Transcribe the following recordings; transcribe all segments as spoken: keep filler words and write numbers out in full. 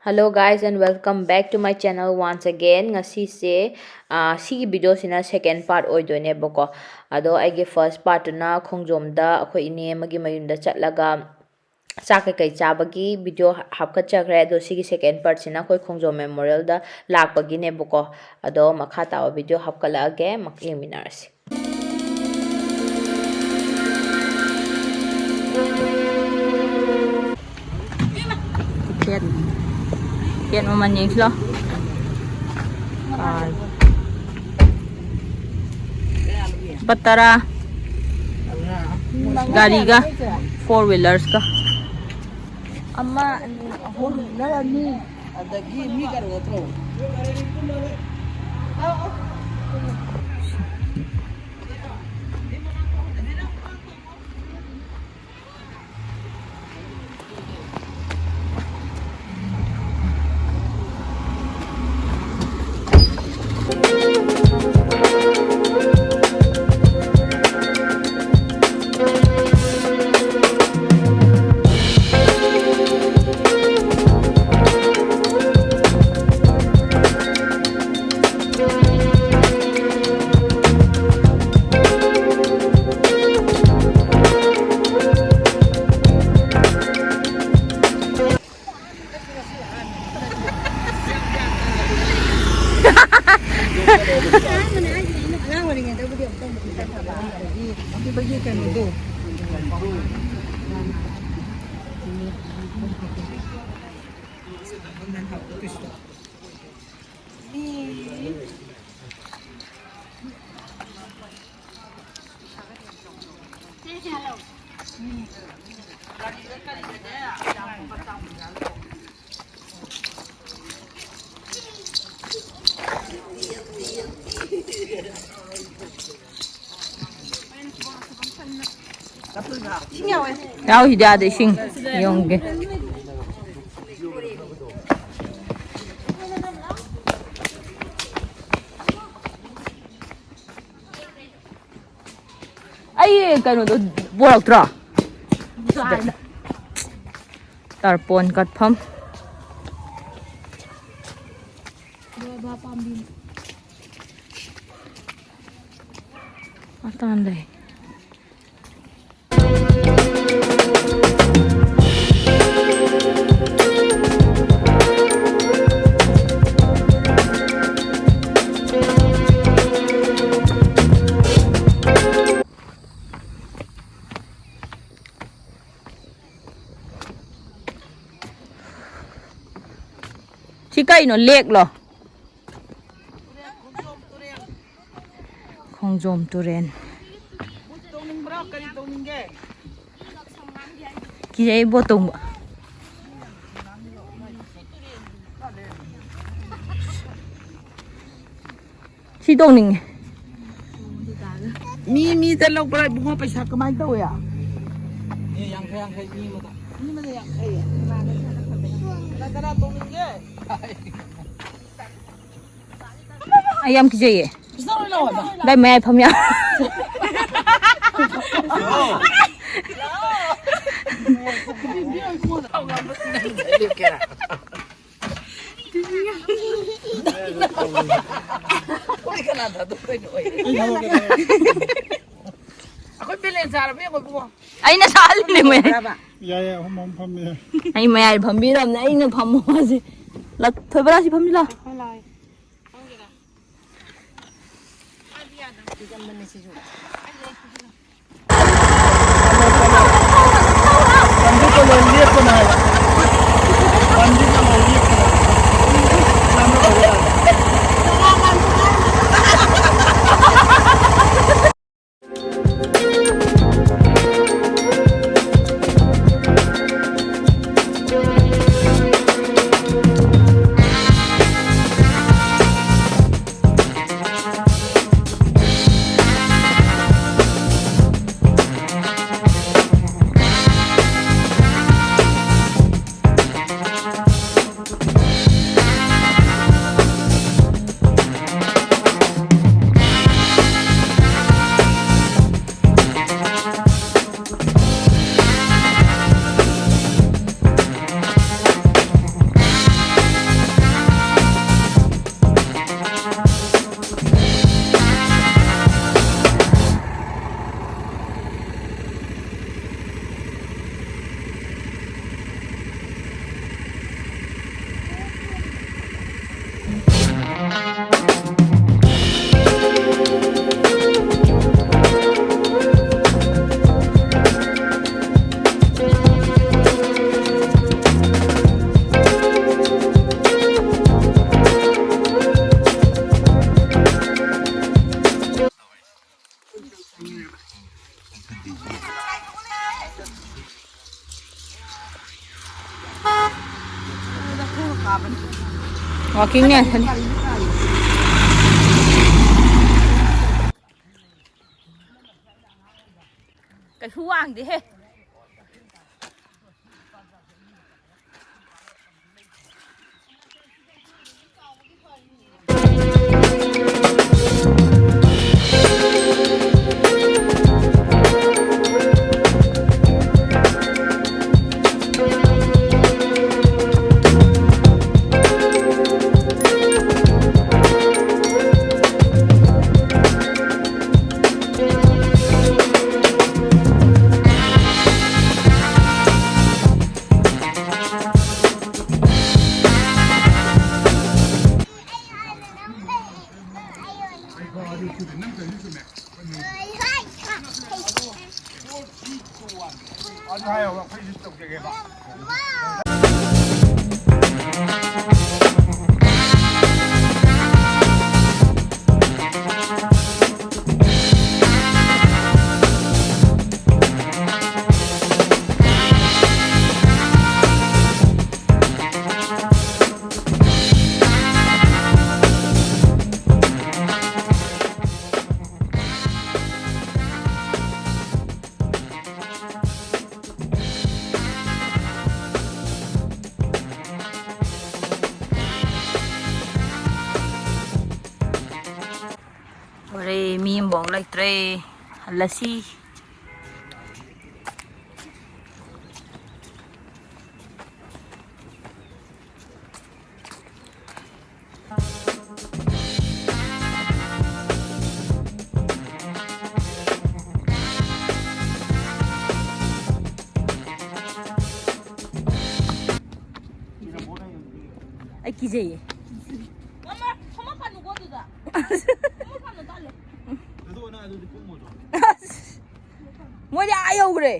Hello guys and welcome back to my channel once again. ꯉꯁꯤꯁꯦ ꯑꯥ, ꯁꯤꯒꯤ ꯚꯤꯗꯤꯑꯣꯁꯤꯅ ꯁꯦꯀꯦꯟ part ꯑꯣꯏꯗꯣꯏꯅꯦꯕꯀꯣ꯫ ꯑꯗꯣ ꯑꯩꯒꯤ ꯐꯥꯔꯁ ꯄꯥꯔꯠꯇꯨꯅ ꯈꯣꯡꯖꯣꯝꯗ ꯑꯩꯈꯣꯏ ꯏꯅꯦ ꯑꯃꯒꯤ ꯃꯌꯨꯝꯗ ꯆꯠꯂꯒ ꯆꯥꯛ ꯀꯩꯀꯩ ꯆꯥꯕꯒꯤ ꯚꯤꯗꯤꯑꯣ ꯍꯥꯞꯀꯠꯆꯈ꯭ꯔꯦ꯫ ꯑꯗꯣ ꯁꯤꯒꯤ ꯁꯦꯀꯦꯟ ꯄꯥꯔꯠꯁꯤꯅ ꯑꯩꯈꯣꯏ ꯈꯣꯡꯖꯣꯝ ꯃꯦꯃꯣꯔꯤꯌꯦꯜꯗ ꯂꯥꯛꯄꯒꯤꯅꯦꯕꯀꯣ꯫ ꯑꯗꯣ ꯃꯈꯥ ꯇꯥꯕ ꯚꯤꯗꯤꯑꯣ ꯍꯥꯞꯀꯠꯂꯛꯑꯒꯦ, ꯑꯃꯨꯛ ꯌꯦꯡꯃꯤꯟꯅꯔꯁꯤ꯫ ꯐꯦꯟ, ꯐꯦꯟ ꯃꯃꯜ ꯌꯦꯡꯁꯤꯂꯣ꯫ ꯂꯨꯄꯥ ꯇꯔꯥ꯫ ꯒꯥꯔꯤꯒ, ꯐꯣꯔ ꯋꯤꯂꯔꯁꯀ꯫ ꯑꯃ, ꯑꯅꯤ, ꯑꯍꯨꯝ꯫ ꯑꯗꯒꯤ ꯃꯤ ꯀꯩꯅꯣ ꯅꯠꯇ꯭ꯔꯣ? ꯑꯉꯥꯡ ꯑꯣꯏꯔꯤꯉꯩꯗꯕꯨꯗꯤ ꯑꯃꯨꯛꯇꯪꯕꯨꯗꯤ ꯆꯠꯈ꯭ꯔꯕ, ꯑꯗꯒꯤ ꯍꯧꯖꯤꯛ ꯀꯩꯅꯣꯗꯣ꯫ ꯌꯥꯎꯁꯤꯗꯤ ꯑꯥꯗ ꯏꯁꯤꯡ ꯌꯣꯟꯒꯦ꯫ ꯑꯩ ꯀꯩꯅꯣꯗꯣ ꯄꯣꯔꯛꯇ꯭ꯔꯣ? ꯇꯔꯄꯣꯟ ꯀꯠꯐꯝ꯫ ꯃꯇꯥꯟ ꯂꯩ꯫ ꯁꯤ ꯀꯩꯅꯣ, ꯂꯦꯛꯂꯣ? ꯈꯣꯡꯖꯣꯝ ꯇꯨꯔꯦꯜ꯫ ꯇꯣꯡꯅꯤꯡꯕ꯭ꯔꯣ? ꯀꯔꯤ ꯇꯧꯅꯤꯡꯒꯦ? ꯀꯤꯖꯩ ꯕꯣꯠ ꯇꯣꯡꯕ꯫ ꯁꯤ ꯇꯣꯡꯅꯤꯡꯉꯦ꯫ ꯃꯤ ꯃꯤꯗ ꯂꯧꯕ꯭ꯔꯥ ꯏꯕꯨꯡꯉꯣ? ꯄꯩꯁꯥ ꯀꯃꯥꯏꯅ ꯇꯧꯋꯦ? ꯃꯤ ꯌꯥꯡꯈꯩ ꯌꯥꯡꯈꯩ ꯃꯤ ꯑꯃꯗ꯫ ꯃꯤ ꯑꯃꯗ ꯌꯥꯡꯈꯩ꯫ ꯀꯅꯥ ꯀꯅꯥ ꯇꯣꯡꯅꯤꯡꯒꯦ? ꯑꯩ ꯌꯥꯝ ꯀꯤꯖꯩꯌꯦ꯫ ꯀꯩꯁꯨ ꯇꯧꯔꯣꯏ, ꯂꯥꯛꯑꯣ, ꯂꯥꯛꯑꯣ꯫ ꯗꯥꯏ ꯃꯌꯥꯏ ꯐꯝ ꯌꯥ-, ꯂꯦꯞꯀꯦꯔꯥ? ꯀꯅꯥ ꯊꯥꯗꯣꯛꯇꯣꯏꯅꯣ ꯑꯩ? ꯑꯩꯈꯣꯏ ꯕꯦꯂꯦꯟꯁ ꯆꯥꯔꯕ ꯌꯦꯡꯉꯣ ꯏꯕꯨꯡꯉꯣ꯫ ꯑꯩꯅ ꯁꯥꯍꯜꯂꯤꯅꯦ ꯃꯌꯥꯏ꯫ ꯌꯥꯏ, ꯌꯥꯏ, ꯑꯍꯨꯝ ꯑꯍꯨꯝ ꯐꯝꯃꯦ꯫ ꯑꯩ ꯃꯌꯥꯏ ꯐꯝꯕꯤꯔꯝꯅꯦ, ꯑꯩꯅ ꯐꯝꯃꯣ ꯍꯥꯏꯁꯦ꯫ ꯂꯥꯛ-, ꯊꯣꯏꯕꯔꯥ, ꯁꯤ ꯐꯝꯁꯤ ꯂꯥꯎ꯫ Walking ꯅꯦ꯫ ꯀꯩꯁꯨ ꯋꯥꯡꯗꯦꯍꯦ꯫ ꯑꯗꯨ ꯍꯥꯏꯌꯣ, ꯑꯩꯈꯣꯏꯁꯨ ꯇꯧꯖꯒꯦꯕ꯫ ꯂꯣꯏꯔꯦ, ꯃꯤ ꯑꯃꯐꯥꯎ ꯂꯩꯇ꯭ꯔꯦ꯫ ꯍꯜꯂꯁꯤ꯫ ꯑꯩ ꯀꯤꯖꯩꯌꯦ꯫ ꯃꯣꯏꯗꯤ ꯑꯥ ꯌꯧꯈ꯭ꯔꯦ꯫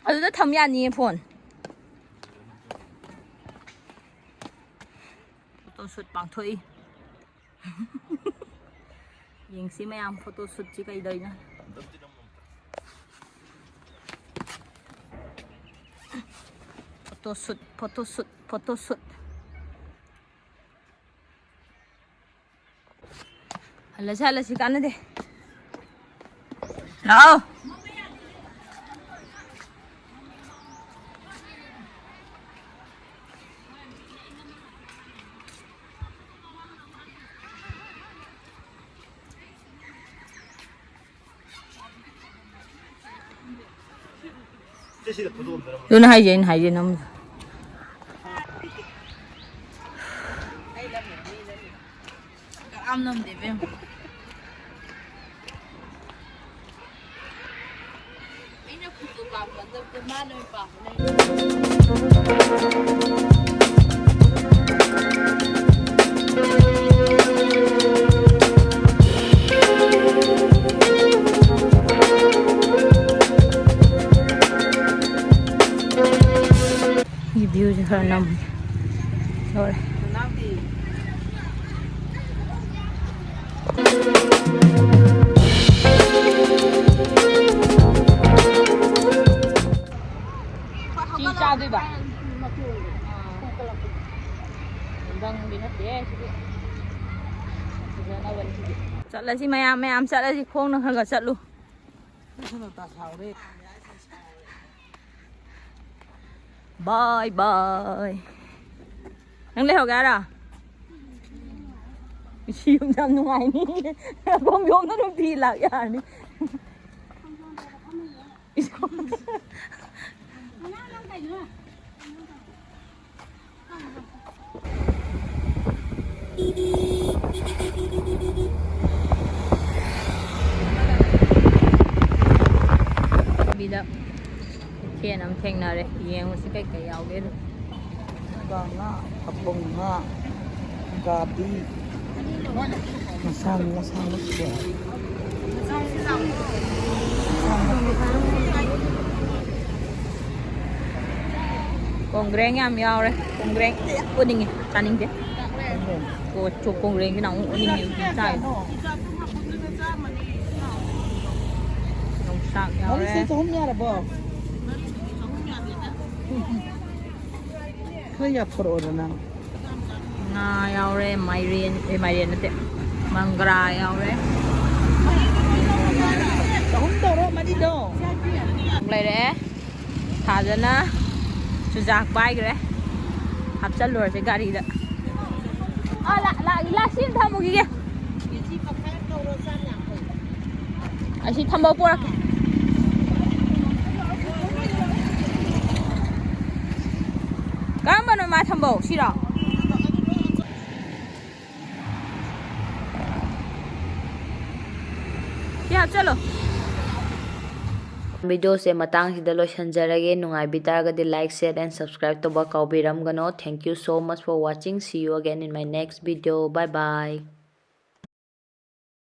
ꯑꯗꯨꯗ ꯊꯝ ꯌꯥꯅꯤꯌꯦ ꯐꯣꯟ꯫ ꯐꯣꯇꯣ ꯁꯨꯠ ꯄꯥꯡꯊꯣꯛꯏ꯫ ꯌꯦꯡꯁꯤ ꯃꯌꯥꯝ ꯐꯣꯇꯣ ꯁꯨꯠꯁꯤ ꯀꯩꯗꯧꯅꯣ꯫ ꯐꯣꯇꯣ ꯁꯨꯠ, ꯐꯣꯇꯣ ꯁꯨꯠ, ꯐꯣꯇꯣ ꯁꯨꯠ꯫ ꯍꯜꯂꯁꯤ, ꯍꯜꯂꯁꯤ, ꯀꯥꯟꯅꯗꯦ꯫ ꯂꯥꯛꯑꯣ꯫ ꯑꯗꯨꯅ ꯍꯥꯏꯁꯦ, ꯑꯩꯅ ꯍꯥꯏꯁꯦ ꯅꯝ꯫ ꯀꯅꯥꯝ ꯅꯝꯗꯦ ꯏꯕꯦꯝꯃ꯫ ꯑꯩꯅ ꯐꯣꯇꯣ ꯀꯥꯞꯄ ꯅꯠꯇꯦ, ꯃꯥꯅ ꯑꯣꯏꯅ ꯄꯥꯝꯕ ꯂꯩ꯫ ꯁꯤ ꯚ꯭ꯌꯨꯁꯦ ꯈꯔ ꯅꯝ ꯂꯣꯏꯔꯦ꯫ ꯁꯤ ꯆꯥꯗꯣꯏꯕ? ꯗꯪꯗꯤ ꯅꯠꯇꯦ ꯁꯤꯗꯤ꯫ ꯐꯖꯅꯕꯅꯤ ꯁꯤꯗꯤ꯫ ꯆꯠꯂꯁꯤ ꯃꯌꯥꯝ, ꯃꯌꯥꯝ ꯆꯠꯂꯁꯤ, ꯈꯣꯡꯅ ꯈꯔ ꯈꯔ ꯆꯠꯂꯨ꯫ ꯕꯥꯏ ꯕꯥꯏ꯫ ꯅꯪ ꯂꯩꯍꯧꯒꯦ ꯍꯥꯏꯔꯣ? ꯁꯤ ꯌꯨꯝꯁꯦ ꯌꯥꯝ ꯅꯨꯡꯉꯥꯏꯅꯤ꯫ ꯈꯣꯡ ꯌꯣꯝꯗ ꯑꯗꯨꯝ ꯐꯤ ꯂꯥꯛ ꯌꯥꯔꯅꯤ꯫ ꯂꯝꯕꯤꯗ ꯀꯩꯊꯦꯜ ꯑꯃ ꯊꯦꯡꯅꯔꯦ꯫ ꯌꯦꯡꯉꯨꯁꯤ ꯀꯩꯀꯩ ꯌꯥꯎꯒꯦꯗꯣ꯫ ꯉꯥ, ꯐꯕꯧ ꯉꯥ, ꯎꯀꯥꯕꯤ, ꯃꯁꯥꯡ ꯃꯁꯥꯡ ꯃꯁꯤꯗ꯫ ꯀꯣꯡꯒ꯭ꯔꯦꯡ ꯌꯥꯝ ꯌꯥꯎꯔꯦ꯫ ꯀꯣꯡꯒ꯭ꯔꯦꯡ ꯎꯅꯤꯡꯉꯤ, ꯆꯥꯅꯤꯡꯗꯦ꯫ ꯑꯣ, ꯆꯣ-, ꯀꯣꯡꯒ꯭ꯔꯦꯡꯁꯤꯅ ꯑꯃꯨꯛ ꯎꯅꯤꯡꯉꯤ, ꯆꯥꯏ꯫ ꯌꯣꯡꯆꯥꯛ ꯌꯥꯎꯔꯦ꯫ ꯃꯔꯤꯁꯦ ꯆꯍꯨꯝ ꯌꯥꯔꯕꯣ? ꯈꯔ ꯌꯥꯊꯣꯔꯛꯑꯣꯗꯅ꯫ ꯉꯥ ꯌꯥꯎꯔꯦ, ꯃꯥꯏꯔꯦꯟ, ꯑꯦ, ꯃꯥꯏꯔꯦꯟ ꯅꯠꯇꯦ, ꯃꯪꯒ꯭ꯔꯥ ꯌꯥꯎꯔꯦ꯫ ꯆꯍꯨꯝ ꯇꯧꯔꯣ, ꯃꯔꯤꯗꯣ꯫ ꯂꯩꯔꯛꯑꯦ꯫ ꯊꯥꯖꯅ ꯆꯨꯖꯥꯛ ꯄꯥꯏꯈ꯭ꯔꯦ꯫ ꯍꯥꯞꯆꯜꯂꯨꯔꯁꯦ ꯒꯥꯔꯤꯗ꯫ ꯑꯥ, ꯂꯥ-, ꯂꯥ-, ꯂꯥ-, ꯁꯤ ꯑꯝꯇ ꯊꯝꯃꯨꯈꯤꯒꯦ꯫ ꯑꯁꯤ ꯊꯝꯕꯧ ꯄꯣꯔꯛꯀꯦ꯫ ꯀꯔꯝꯕꯅꯣ ꯃꯥ ꯊꯝꯕꯧ? ꯁꯤꯔꯣ? ꯁꯤ ꯍꯥꯞꯆꯜꯂꯣ꯫ ꯚꯤꯗꯤꯑꯣꯁꯦ ꯃꯇꯥꯡꯁꯤꯗ ꯂꯣꯏꯁꯤꯟꯖꯔꯒꯦ꯫ ꯅꯨꯡꯉꯥꯏꯕꯤ ꯇꯥꯔꯒꯗꯤ like, share and subscribe ꯇꯧꯕ ꯀꯥꯎꯕꯤꯔꯝꯒꯅꯣ꯫ Thank you so much for watching. See you again in my next video. Bye bye.